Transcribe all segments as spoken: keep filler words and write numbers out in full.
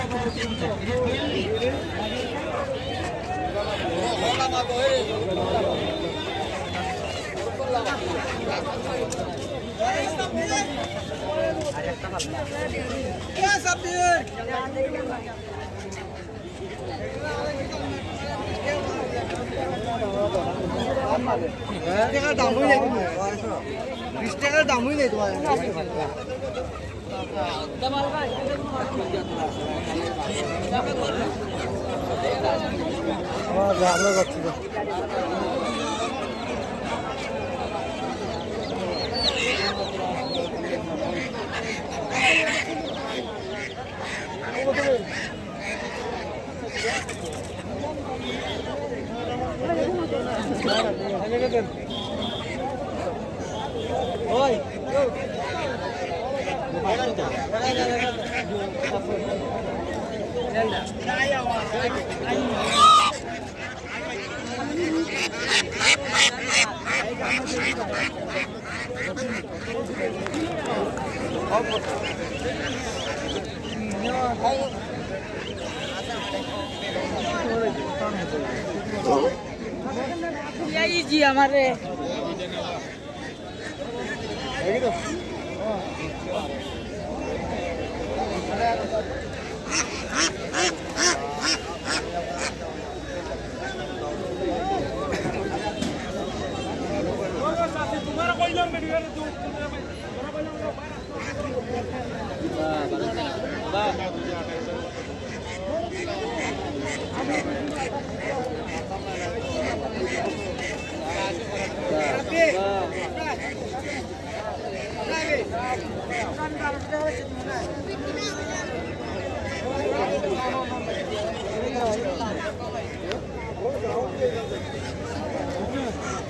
বিশ টাকার দামই নেই তোমার। বিশ টাকার দামই নেই তোমার। আমরা যাচ্ছি। এই জি আমারে।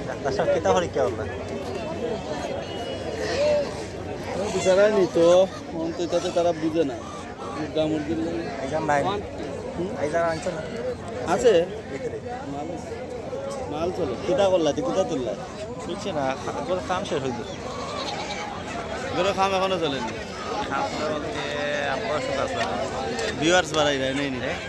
ডাক্তার সাহেব, কিতা পরীক্ষা করলা? বিচারায় নি তো, মন তো এটাতে তারা বুঝে না। মুরগা মুরগির লগে। আইজার নাই। হুম? আইজার আনছো না? আছে। ভিতরে। মাল আছে। মাল চলে। কিতা করলা? তুই কিতা তুললা? বুঝছি না, খা-, ঘরর কাম শেষ অইলো। ঘরর কাম এখনো চলেনি? কাম বলতে আমরা সুখ আছে। Viewers বাড়াই যায়, নেই নি? হ্যাঁ?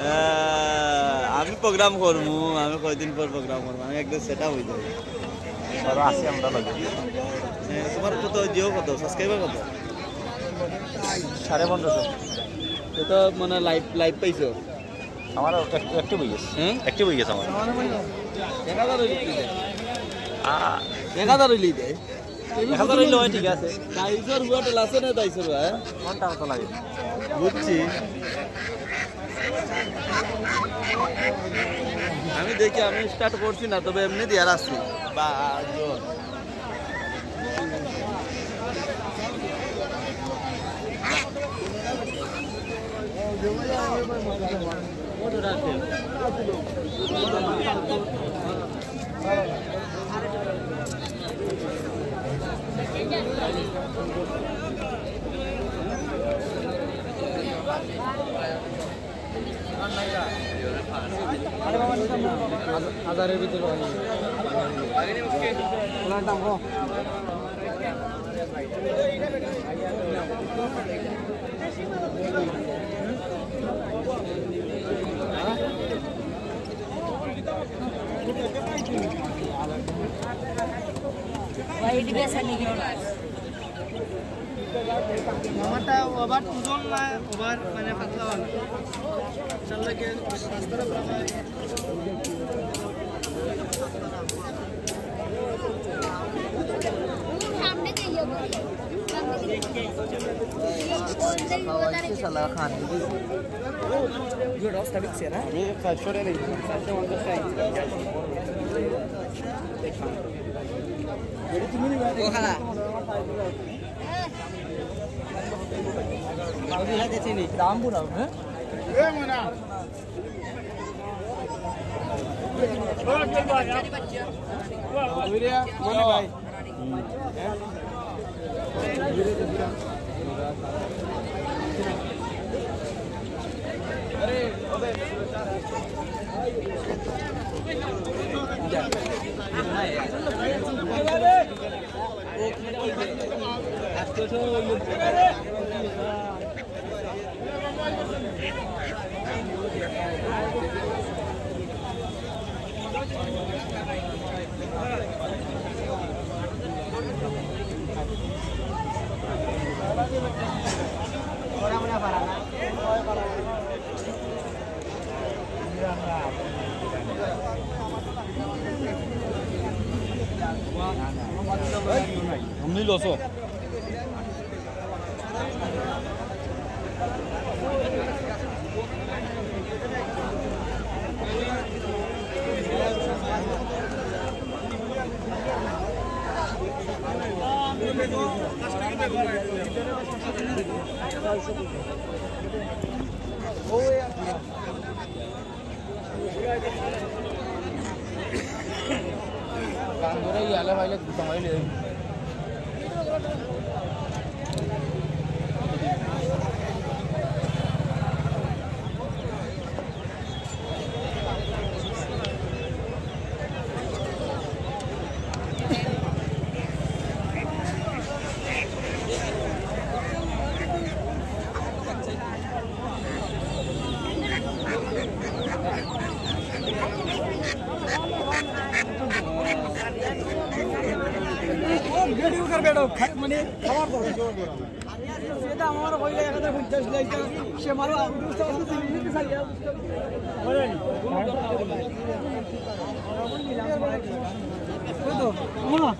আহ, আমি program করমু, আমি কয়দিন পর program করমু, আমি একদম set up অই যাই। ধরো, আছি আমরা লগে। হ্যাঁ, তোমার কত, জিও কত, subscriber কত? সাড়ে পনেরোশো। তো, তো মানে live, live পাইছো? আমার এক-, active অই গেছে। হ্যাঁ? Active অই গেছে আমার। এক হাজার অইলে কি দেয়? আ। এক হাজার অইলে দেয়। এক হাজার অইলে হয়, ঠিক আছে। দাইছর বুয়া টেলা আছে না, দাইছর বুয়া, হ্যাঁ? কোনটা অত লাগে? বুঝছি। আমি দেখি, আমি start করছি না, তবে এমনি দিয়া রাখছি। বা, জোর। হাজারের ভিতরে হয়। ওনার দাম কম। আমারটা ওভার ওজন না, ওভার মানে পাতলা ওলা। ইনশাআল্লাহ কি স্বাস্থ্যটা ভালো হয়। সামনে যাইও। সামনে যাইও। শালা খান। আমি চারশো টাকা নিই, চারশো পঞ্চাশ টাকা। ও খালা। দাম পুরা, হ্যাঁ? মনে ভাই। অমনি লসো। মানে খাবার দাবার। এটা আমার হইলে এক হাজার পঞ্চাশ লাখ টাকা। সে মারো, আমি বুঝতে পারছি, তুমি নিতে চাই, আর বুঝতে পারছি। ওই তো, মামা।